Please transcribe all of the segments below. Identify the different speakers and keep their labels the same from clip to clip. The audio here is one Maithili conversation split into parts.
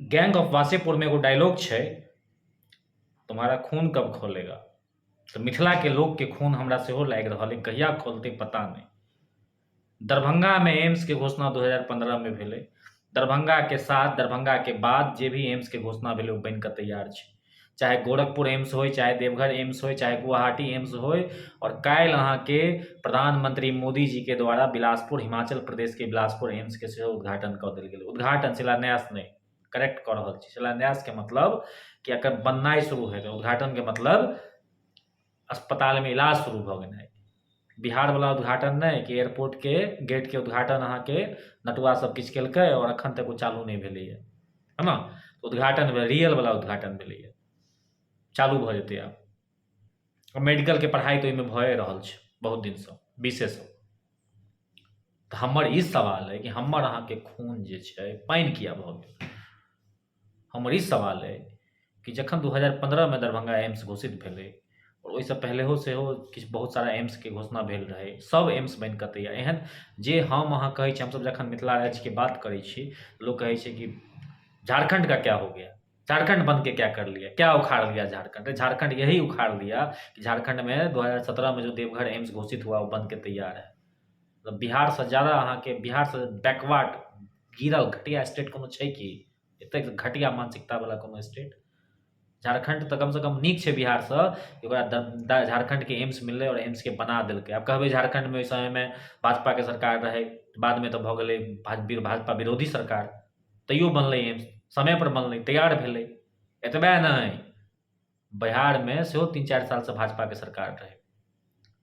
Speaker 1: गैंग ऑफ वासेपुरमे एगो डायलॉग छै, तुम्हारा खून कब खोलेगा। तऽ मिथिलाके लोकके खून हमरा सेहो लागि रहल अइ, कहिया खोलतै पता नहि। दरभंगामे एम्सके घोषणा 2015मे भेलै। दरभंगाके साथ दरभंगाके बाद जे भी एम्सके घोषणा भेलै ओ बनि कऽ तैयार छै। चाहे गोरखपुर एम्स होइ, चाहे देवघर एम्स होइ, चाहे गुवाहाटी एम्स होइ। आओर काल्हि अहाँके प्रधानमंत्री मोदी जीके द्वारा बिलासपुर, हिमाचल प्रदेशके बिलासपुर एम्सके सेहो उद्घाटन कऽ देल गेलै। उद्घाटन, शिलान्यास नहि, करेक्ट कऽ रहल छी। शिलान्यासके मतलब कि एकर बननाइ शुरू हेतै, उद्घाटनके मतलब अस्पतालमे इलाज शुरू भऽ गेनाइ। बिहारवला उद्घाटन नहि कि एयरपोर्टके गेटके उद्घाटन अहाँके नटुआ सब किछु केलकै आओर एखन तक ओ चालू नहि भेलैए, है ने? उद्घाटन भेल, रियलवला उद्घाटन भेलैए, चालू भऽ जेतै आब। मेडिकलके पढ़ाइ तऽ ओहिमे भए रहल छै बहुत दिनसँ, बीसेसँ। तऽ हमर ई सवाल अइ कि हमर अहाँके खून जे छै पानि किया भऽ गेल? हमर ई सवाल अइ कि जखन 2015मे दरभंगा एम्स घोषित भेलै आओर ओहिसँ पहिलेहो सेहो किछु बहुत सारा एम्सके घोषणा भेल रहै, सभ एम्स बनि कऽ तैयार। एहन जे हम अहाँ कहै छी, हमसभ जखन मिथिला राज्यके बात करै छी, लोक कहै छै कि झारखण्ड का क्या हो गया, झारखंड बन के क्या कर लिया, क्या उखाड़ लिया झारखंड। झारखंड यही उखाड़ लिया कि झारखंड में 2017 में जो देवघर एम्स घोषित हुआ वो बन के तैयार है। मतलब बिहारसँ ज्यादा अहाँके, बिहारसँ बैकवर्ड गिरल घटिया स्टेट कोनो छै की? एतेक घटिया मानसिकतावला कोनो स्टेट? झारखण्ड तऽ कमसँ कम नीक छै बिहारसँ। ओकरा झारखण्डके एम्स मिललै आओर एम्सके बना देलकै। आब कहबै झारखण्डमे ओहि समयमे भाजपाके सरकार रहै, बादमे तऽ भऽ गेलै भाजपा विरोधी सरकार, तैयो बनलै एम्स, समयपर बनलै, तैयार भेलै। एतबे नहि, बिहारमे सेहो 3-4 सालसँ भाजपाके सरकार रहै।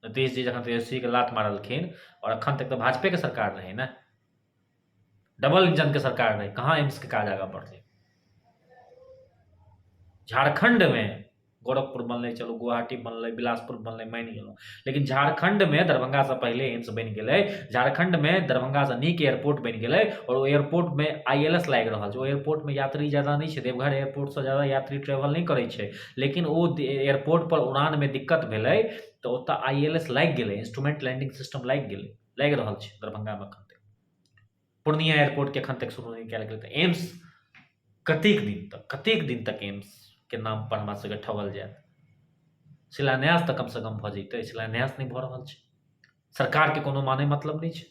Speaker 1: नीतीश जी जखन तेजस्वीके लात मारलखिन आओर एखन तक तऽ भाजपेके सरकार रहै ने, डबल इंजनके सरकार रहै, कहाँ एम्सके काज आगाँ बढ़लै? झारखण्डमे गोरखपुर बनलै, चलू गुवाहाटी बनलै, बिलासपुर बनलै, मानि गेलहुँ, लेकिन झारखण्डमे दरभंगासँ पहिले एम्स बनि गेलै। झारखण्डमे दरभंगासँ नीक एयरपोर्ट बनि गेलै आओर ओ एयरपोर्टमे I L S लागि रहल छै। ओ एयरपोर्टमे यात्री ज्यादा नहि छै, देवघर एयरपोर्टसँ ज्यादा यात्री ट्रेवल नहि करै छै, लेकिन ओ एयरपोर्टपर उड़ानमे दिक्कत भेलै तऽ ओतऽ I L S लागि गेलै, इंस्ट्रूमेंट लैंडिंग सिस्टम लागि गेलै, लागि रहल छै दरभंगामे एखन तक। पूर्णिया एयरपोर्टके एखन तक शुरू नहि कयल गेलै। तऽ एम्स कतेक दिन तक, कतेक दिन तक एम्सके नामपर हमरा सबके ठगल जायत? शिलान्यास तऽ कमसँ कम भऽ जैतै, शिलान्यास नहि भऽ रहल छै। सरकारके कोनो माने मतलब नहि छै।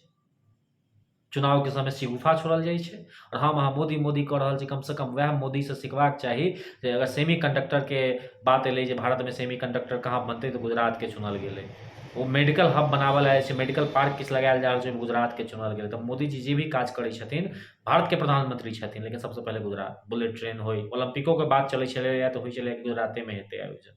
Speaker 1: चुनावके समय सिगुफा छोड़ल जाइ छै आओर हम अहाँ मोदी मोदी कऽ रहल छी। कमसँ कम वएह मोदीसँ सिखबाक चाही जे अगर सेमी कंडक्टरके बात एलै जे भारतमे सेमी कंडक्टर कहाँ बनतै, तऽ गुजरातके चुनल गेलै। ओ मेडिकल हब बनाबल जाइ छै, मेडिकल पार्क किछु लगायल जा रहल छै, ओहिमे गुजरातके चुनल गेलै। तऽ मोदीजी जे भी काज करै छथिन, भारतके प्रधानमंत्री छथिन, लेकिन सबसँ पहिले गुजरात। बुलेट ट्रेन होइ, ओलम्पिकोके बात चलै छलैए तऽ होइ छलै गुजरातेमे हेतै आयोजन।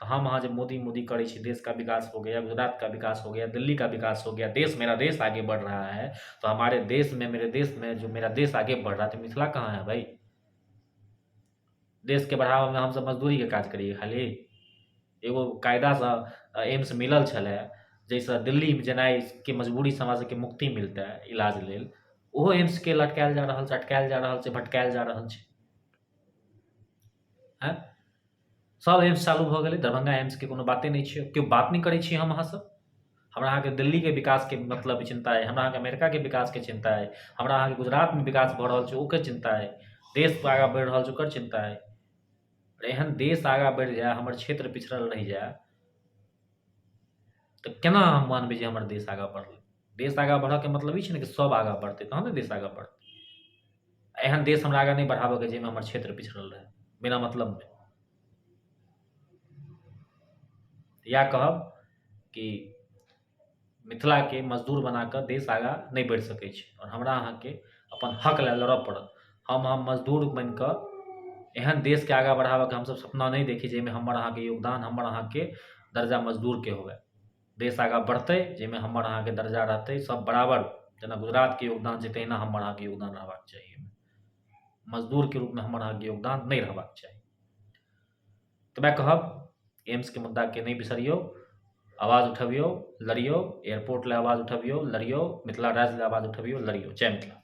Speaker 1: तऽ हम अहाँ जे मोदी मोदी करै छी, देश का विकास हो गया, गुजरात का विकास हो गया, दिल्ली का विकास हो गया, देश मेरा देश आगे बढ़ रहा है, तो हमारे देश में, मेरे देश में जो मेरा देश आगे बढ़ रहा है, तो मिथिला कहाँ है भाई? देशके बढ़ाबऽमे हमसब मजदूरीके काज करियै खाली? एगो कायदासँ एम्स मिलल छलै जाहिसँ दिल्ली जेनाइके मजबूरीसँ हमरा सबके मुक्ति मिलतै इलाज लेल, ओहो एम्सके लटकायल जा रहल छै, अटकायल जा रहल छै, भटकायल जा रहल छै। आँय, सब एम्स चालू भऽ गेलै, दरभंगा एम्सके कोनो बाते नहि छै, केओ बात नहि करै छी हम अहाँसब। हमरा अहाँके दिल्लीके विकासके मतलब चिन्ता अइ, हमरा अहाँके अमेरिकाके विकासके चिन्ता अइ, हमरा अहाँके गुजरातमे विकास भऽ रहल छै ओकर चिन्ता अइ, देश आगाँ बढ़ि रहल छै ओकर चिन्ता अइ। एहन देश आगाँ बढ़ि जाय, हमर क्षेत्र पिछड़ल रहि जाय, तऽ केना हम मानबै जे हमर देश आगाँ बढ़लै? देश आगाँ बढ़यके मतलब ई छै ने कि सभ आगाँ बढ़तै तहन ने देश आगाँ बढ़तै। एहन देश हमरा आगाँ नहि बढ़ाबयके जाहिमे हमर क्षेत्र पिछड़ल रहै बिना मतलबमे। इएह कहब कि मिथिलाके मजदूर बना कऽ देश आगाँ नहि बढ़ि सकै छै आओर हमरा अहाँके अपन हक लए लड़ऽ पड़त। हम मजदूर बनि कऽ एहन देशके आगाँ बढ़ाबऽके हमसभ सपना नहि देखी जाहिमे हमर अहाँके योगदान, हमर अहाँके दर्जा मजदूरके हुए। देश आगाँ बढ़तै जाहिमे हमर अहाँके दर्जा रहतै सब बराबर, जेना गुजरातके योगदान छै तहिना हमर अहाँके योगदान रहबाक चाही। मजदूरके रूपमे हमर अहाँके योगदान नहि रहबाक चाही। तऽ वएह कहब, एम्सके मुद्दाके नहि बिसरियौ, आवाज उठबियौ, लड़ियौ, एयरपोर्ट लए आवाज उठबियौ, लड़ियौ, मिथिला राज्य लए आवाज उठबियौ, लड़ियौ। जय मिथिला।